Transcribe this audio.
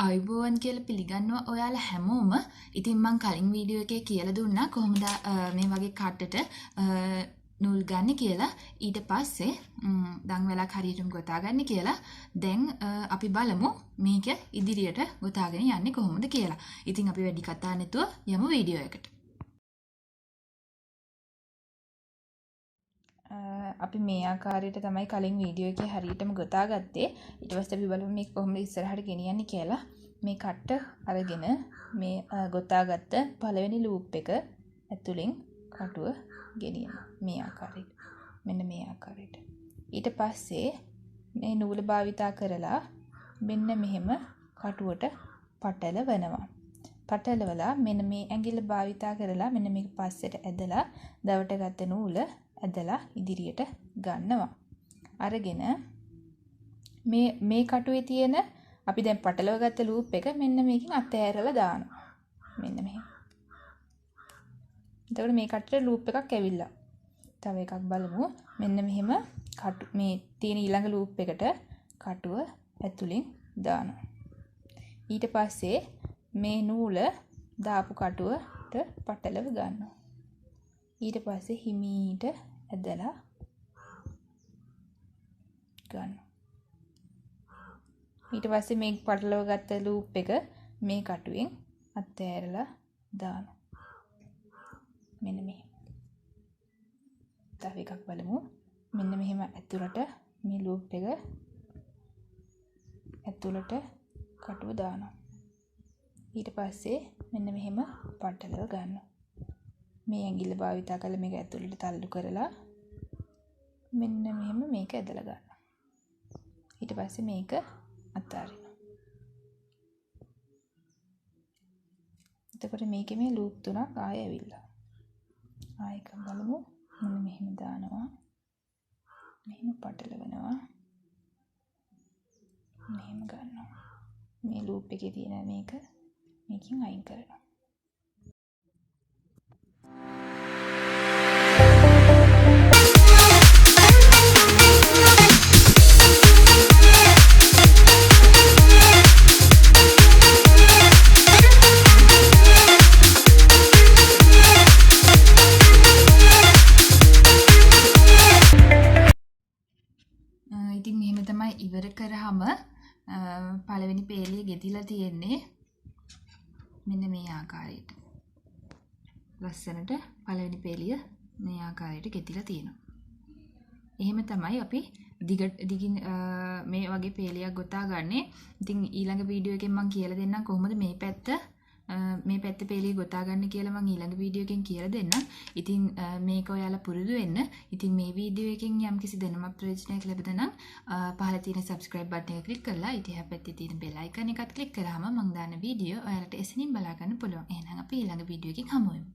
ආයුබෝවන් කියලා පිළිගන්නවා ඔයාලා හැමෝම. ඉතින් මං කලින් වීඩියෝ එකේ කියලා දුන්නා කොහොමද මේ වගේ කටට නූල් ගන්න කියලා. ඊට පස්සේ දන්වැලක් හරියටම ගොතා ගන්න කියලා. දැන් අපි බලමු මේක ඉදිරියට ගොතාගෙන යන්නේ කොහොමද කියලා. ඉතින් අපි වැඩි කතා නැතුව යමු වීඩියෝ එකට. අපි මේ ආකාරයට තමයි කලින් වීඩියෝ එකේ හරියටම ගොතා ගත්තේ. ඊට පස්සේ අපි බලමු මේක කොහොමද ඉස්සරහට ගෙනියන්නේ කියලා. මේ කට්ට අරගෙන මේ ගොතාගත්ත පළවෙනි ලූප් එක ඇතුලෙන් කටුව ගෙනියනවා මේ ආකාරයට. මෙන්න මේ ආකාරයට. ඊට පස්සේ මේ නූල භාවිතා කරලා මෙන්න මෙහෙම කටුවට පටලවනවා. පටලවලා මෙන්න මේ ඇඟිල්ල භාවිතා කරලා මෙන්න මේක පස්සට ඇදලා දවට ගත්ත නූල ඇදලා ඉදිරියට ගන්නවා. අරගෙන මේ කටුවේ තියෙන අපි දැන් පටලව ගත්ත ලූප් එක මෙන්න මේකෙන් අතෑරලා දානවා. මෙන්න මෙහෙම. එතකොට මේ කටුවට ලූප් එකක් ඇවිල්ලා. තව එකක් බලමු. මෙන්න මෙහෙම කටු මේ තියෙන ඊළඟ ලූප් එකට කටුව ඇතුලෙන් දානවා. ඊට පස්සේ මේ නූල දාපු කටුවට පටලව ගන්නවා. ඊට පස්සේ හිමීට ඇදලා ගන්නවා. ඊට පස්සේ මේ පටලව ගත්ත ලූප් එක මේ කටුවෙන් අතෑරලා දානවා. මෙන්න මෙහෙම. තව එකක් බලමු. මෙන්න මෙහෙම ඇතුළට මේ ලූප් එක ඇතුළට කටුව දානවා. ඊට පස්සේ මෙන්න මෙහෙම පටලව ගන්නවා. මේ ඇඟිල්ල භාවිතා කරලා මේක ඇතුළට තල්ලු කරලා මෙන්න මෙහෙම මේක ඇදලා ගන්නවා. ඊට පස්සේ මේක අතාරිනවා. එතකොට මේකේ මේ ලූප් තුනක් ආයෙ ඇවිල්ලා. ආයෙ එකක් බලමු. මෙන්න මෙහෙම දානවා. මෙහෙම පටලවනවා. මෙහෙම ගන්නවා. මේ ලූප් එකේ තියෙන මේක මේකෙන් අයින් කරනවා. ඉතින් මෙහෙම තමයි ඉවර කරාම පළවෙනි පේලිය ගෙතිලා තියෙන්නේ මෙන්න මේ ආකාරයට. ලස්සනට පළවෙනි පේලිය මේ ආකාරයට ගෙතිලා තියෙනවා. එහෙම තමයි අපි දිගින් මේ වගේ පේලියක් ගොතා ගන්නෙ. ඉතින් ඊළඟ වීඩියෝ එකෙන් මං කියලා දෙන්නම් කොහොමද මේ පැත්ත පේලිය ගොතා ගන්න කියලා මං ඊළඟ වීඩියෝ එකෙන් කියලා දෙන්නම්. ඉතින් මේක ඔයාලා පුරුදු වෙන්න. ඉතින් මේ වීඩියෝ එකෙන් යම්කිසි දැනුමක් ප්‍රයෝජනයක් ලැබුණා නම් පහළ තියෙන subscribe button එක ක්ලික් කරලා ඊට එහා පැත්තේ තියෙන bell icon එකත් ක්ලික් කරාම මං දාන වීඩියෝ ඔයාලට එසැනින් බලා ගන්න පුළුවන්. එහෙනම් අපි ඊළඟ වීඩියෝ එකෙන් හමු වෙමු.